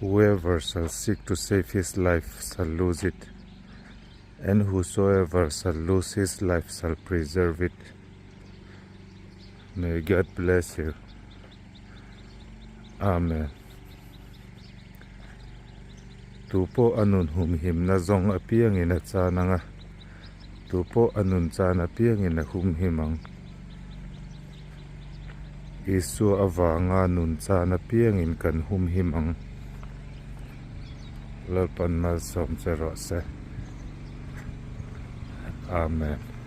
Whoever shall seek to save his life shall lose it, and whosoever shall lose his life shall preserve it. May God bless you. Amen. Tu pawh a nun humhimna zawng apiangin a chan ang a, tu pawh a nun chan apiangin a humhim ang. Isua avanga nun chan apiangin kan humhim ang. Lalpan malsawm che rawh se. Amen.